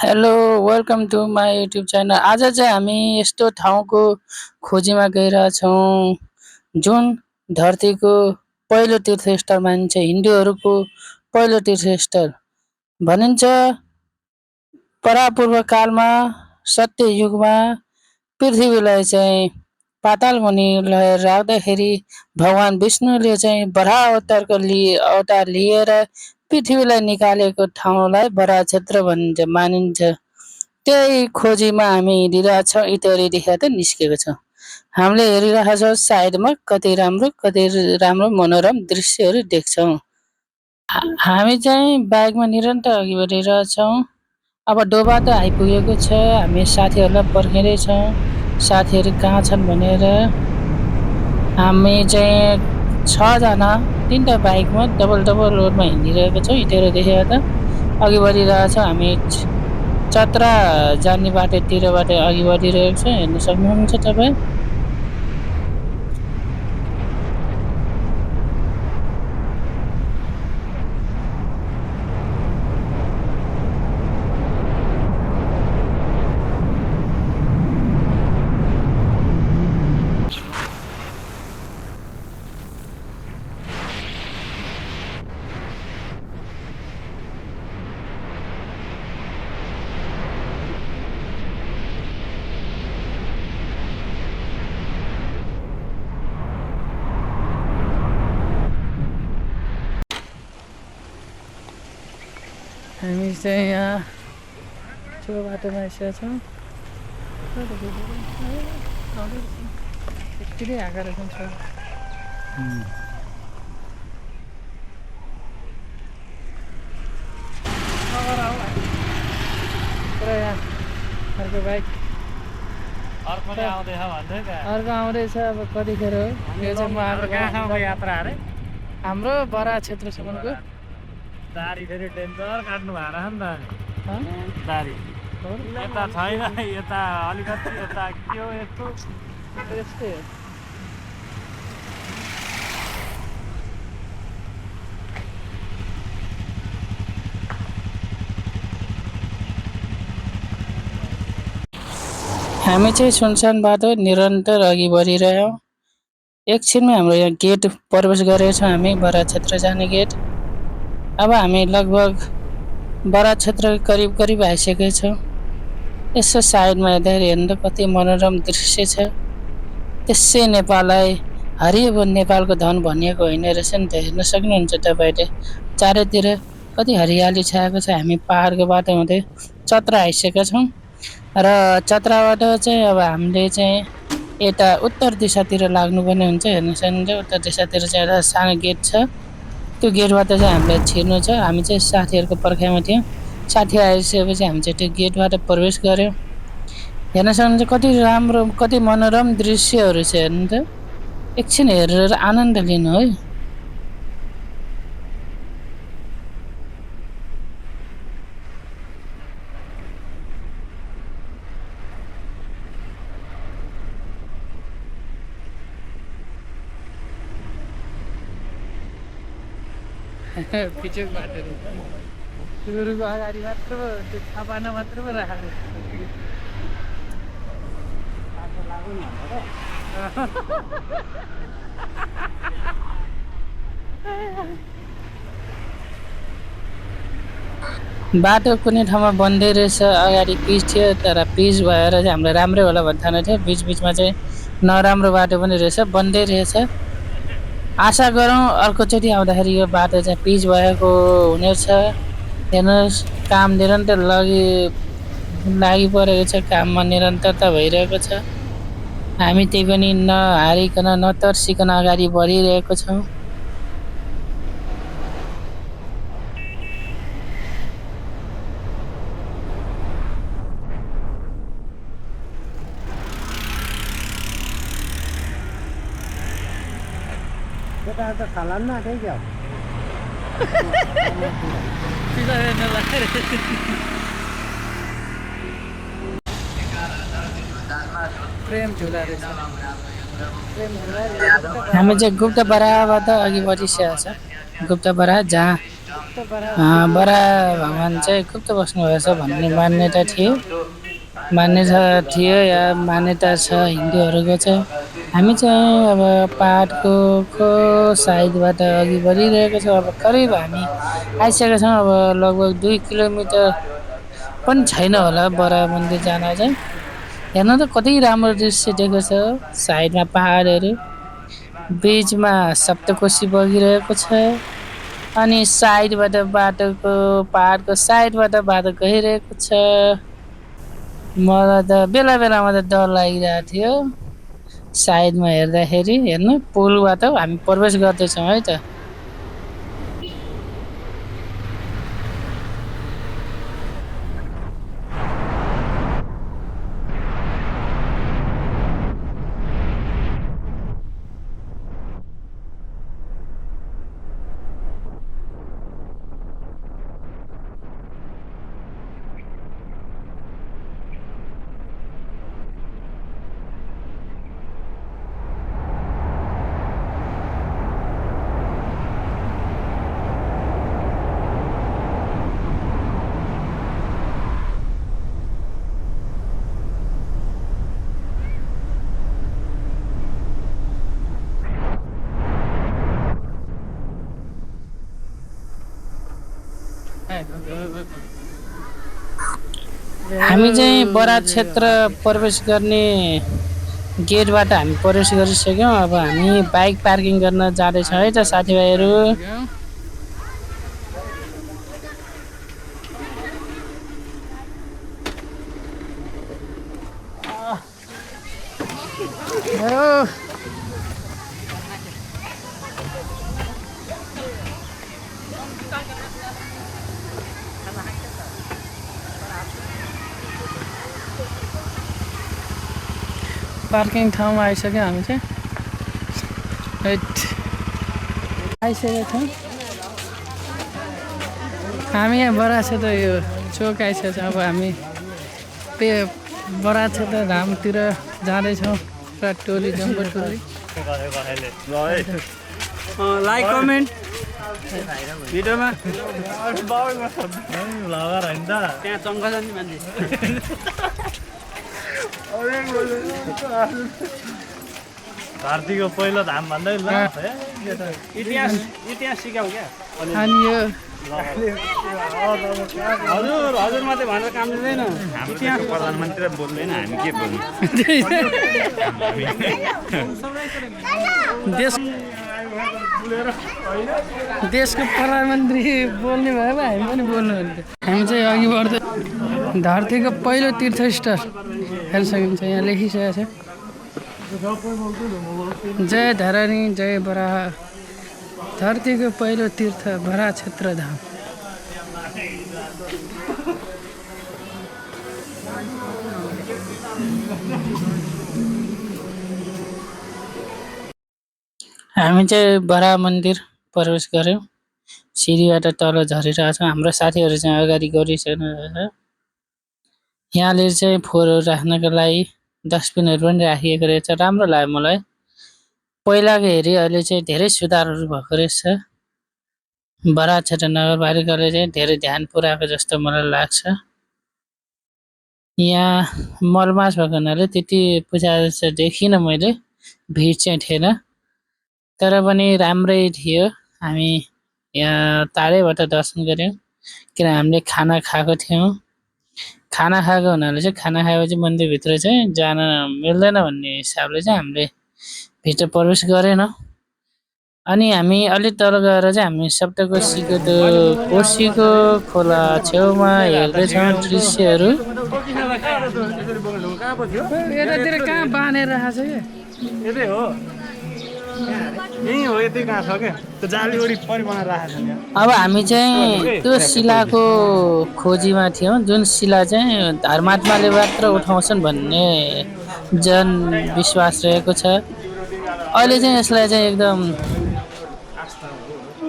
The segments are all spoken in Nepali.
Hello, welcome to my YouTube channel. आज चाहिँ हामी यस्तो ठाउँको खोजीमा गइरहेछौँ जुन धरतीको पहिलो तीर्थस्थल मानिन्छ, हिन्दूहरूको पहिलो तीर्थस्थल भनिन्छ। परापूर्व कालमा सत्ययुगमा पृथ्वीलाई चाहिँ पाताल मुनि राख्दाखेरि भगवान विष्णुले चाहिँ वराह अवतार लिएर पृथ्वीलाई निकालेको ठाउँलाई वराह क्षेत्र भनिन्छ मानिन्छ। त्यही खोजीमा हामी हिँडिरहेछौँ। इत्यादिदेखि त निस्केको छौँ। हामीले हेरिरहेका छौँ साइडमा कति राम्रो मनोरम दृश्यहरू देख्छौँ। हामी चाहिँ बाइकमा निरन्तर अघि बढिरहेछौँ। अब डोबा त आइपुगेको छ। हामी साथीहरूलाई पर्खिँदैछौँ साथीहरू कहाँ छन् भनेर। हामी चाहिँ 6 जना 3टा बाइकमा डबल रोडमा हिँडिरहेको छौँ। इटेरो देखेर त अघि बढिरहेछौँ। हामी चतरा जाने बाटोतिरबाट अघि बढिरहेको छ। हेर्न सक्नुहुन्छ तपाईँ। हामी चाहिँ यहाँ ठुलो बाटोमा आइसकेका छौँ। यति आएको रहेछ। अर्को बाइक अर्को आउँदैछ। अब कतिखेर हो यो चाहिँ म यात्रा अरे हाम्रो बरा क्षेत्रसम्मको दारी फेरि डेन्जर काट्नु भएर नि त दारी यता छैन यता अलिकति यता के हो यस्तो यस्तै हो। हामी चाहिँ सुनसान बाटो निरन्तर अघि बढिरह्यौँ। एकछिनमै हाम्रो यहाँ गेट प्रवेश गरेको छौँ हामी बरा क्षेत्र जाने गेट। अब हामी लगभग बरा क्षेत्र करिब आइसकेका छौँ। यसो साइडमा हेर्दाखेरि हेर्नु कति मनोरम दृश्य छ। त्यसै नेपाललाई हरियो नेपालको धन भनिएको होइन रहेछ नि त। हेर्न सक्नुहुन्छ तपाईँले चारैतिर कति हरियाली छाएको छ। हामी पहाडको बाटो हुँदै चतरा आइसकेका छौँ र चतराबाट चाहिँ अब हामीले चाहिँ यता उत्तर दिशातिर लाग्नुपर्ने हुन्छ। हेर्न सक्नुहुन्छ उत्तर दिशातिर चाहिँ एउटा सानो गेट छ। त्यो गेटबाट चाहिँ हामीलाई छिर्नु छ। हामी चाहिँ साथीहरूको पर्खाइमा थियौँ। साथी आइसकेपछि हामी चाहिँ त्यो गेटबाट प्रवेश गऱ्यौँ। हेर्न सक्नुहुन्छ कति राम्रो कति मनोरम दृश्यहरू छ। हेर्नु त एकछिन हेरेर आनन्द लिनु है। पिचक बाटो सुरुको अगाडि मात्र त्यो थापाना मात्र पो राखेको बाटो कुनै ठाउँमा बन्दै रहेछ। अगाडि पिच थियो तर पिच भएर चाहिँ हामीलाई राम्रै होला भन्ने ठानेको थियो। बिचमा चाहिँ नराम्रो बाटो पनि रहेछ, बन्दै रहेछ। आशा गरौँ अर्कोचोटि आउँदाखेरि यो बाटो चाहिँ पिच भएको हुनेछ। हेर्नुहोस् काम निरन्तर लागिपरेको छ। काममा निरन्तरता भइरहेको छ। हामी त्यही पनि नहारिकन नतर्सिकन अगाडि बढिरहेको छौँ। यता त खालान न आँटै क्या हामी चाहिँ गुप्त बराहबाट अघि बढिसकेको छ। गुप्त बराह जहाँ बडा भगवान चाहिँ गुप्त बस्नुभएछ भन्ने मान्यता थियो मान्यता थियो या मान्यता छ हिन्दूहरूको चाहिँ हामी चाहिँ अब पाहाडको साइडबाट अघि बढिरहेको छौँ अब करिब हामी आइसकेका छौँ अब लगभग 2 किलोमिटर पनि छैन होला बडा मन्दिर जान चाहिँ हेर्नु त कति राम्रो दृश्य देखेको छ साइडमा पहाडहरू बिचमा सप्तकोशी बगिरहेको छ अनि साइडबाट पहाडको साइडबाट बाटो गइरहेको छ मलाई त बेला बेलामा त डर लागिरहेको थियो साइडमा हेर्दाखेरि हेर्नु पुलबाट हामी प्रवेश गर्दैछौँ है त हामी चाहिँ बरात क्षेत्र प्रवेश गर्ने गेटबाट हामी प्रवेश गरिसक्यौँ अब हामी बाइक पार्किङ गर्न जाँदैछौँ है त साथीभाइहरू पार्किङ ठाउँमा आइसक्यौँ हामी चाहिँ आइसकेका छौँ हामी यहाँ बरात छ त यो चोक आइसकेको छ अब हामी बरात छ त धामतिर जाँदैछौँ पुरा टोली जम्बो टोली लाइक कमेन्ट भिडियोमा त्यहाँ चङ्गा छ नि मान्छे धरतीको पहिलो धाम भन्दै ल इतिहास सिकाऊ क्या अनि यो हजुर मात्रै भनेर काम दिँदैन इतिहास प्रधानमन्त्री बोल्दैन हामी के बोल्नु देशको प्रधानमन्त्री बोल्ने भयो हामी पनि बोल्नु हामी चाहिँ अघि बढ्दै धरतीको पहिलो तीर्थस्थल हेर्न सकिन्छ यहाँ लेखिसकेको छ जय धरणी जय बराह धरतीको पहिलो तीर्थ बराह क्षेत्र धाम हामी चाहिँ बराह मन्दिर प्रवेश गऱ्यौँ सिडीबाट तल झरिरहेको छौँ हाम्रो साथीहरू चाहिँ अगाडि गइसक्नु यहाँले चाहिँ फोहोरहरू राख्नको लागि डस्टबिनहरू पनि राखिएको रहेछ राम्रो लाग्यो मलाई पहिलाको हेरी अहिले चाहिँ धेरै सुधारहरू भएको रहेछ बराह क्षेत्र नगरपालिकाले चाहिँ धेरै ध्यान पुर्याएको जस्तो मलाई लाग्छ यहाँ मलमास भएको हुनाले त्यति पूजा देखिनँ मैले भिड चाहिँ थिएन तर पनि राम्रै थियो हामी यहाँ टाढैबाट दर्शन गऱ्यौँ किन हामीले खाना खाएको थियौँ खाना खाएको हुनाले चाहिँ खाना खाएपछि मन्दिरभित्र चाहिँ जान मिल्दैन भन्ने हिसाबले चाहिँ हामीले भित्र प्रवेश गरेनौँ अनि हामी अलिक तल गएर चाहिँ हामी सप्तकोशीको कोशीको खोला छेउमा हेर्दैछौँ दृश्यहरू यतातिर कहाँ बाँधेर राखेको छ यतै हो यही हो यतै कहाँ छ क्या त्यो जाली वरि पनि बनाएर राखेको छ अब हामी चाहिँ त्यो शिलाको खोजीमा थियौँ जुन शिला चाहिँ धर्मात्माले मात्र उठाउँछन् भन्ने जनविश्वास रहेको छ अहिले चाहिँ यसलाई चाहिँ एकदम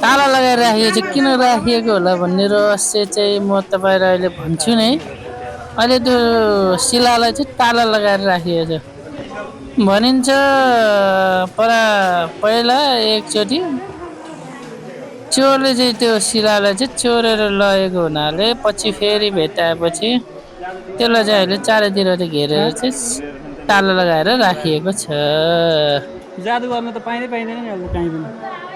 ताला लगाएर राखिएको छ किन राखिएको होला भन्ने रहस्य चाहिँ म तपाईँलाई अहिले भन्छु नै अहिले त्यो शिलालाई चाहिँ ताला लगाएर राखिएको छ भनिन्छ पहिला एकचोटि चोरले चाहिँ त्यो शिलालाई चाहिँ चोरेर लगेको हुनाले पछि फेरि भेट्टाएपछि त्यसलाई चाहिँ अहिले चारैतिर घेरेर चाहिँ ताला लगाएर राखिएको छ। जादु गर्न त पाइँदैन नि अब कहीँ पनि।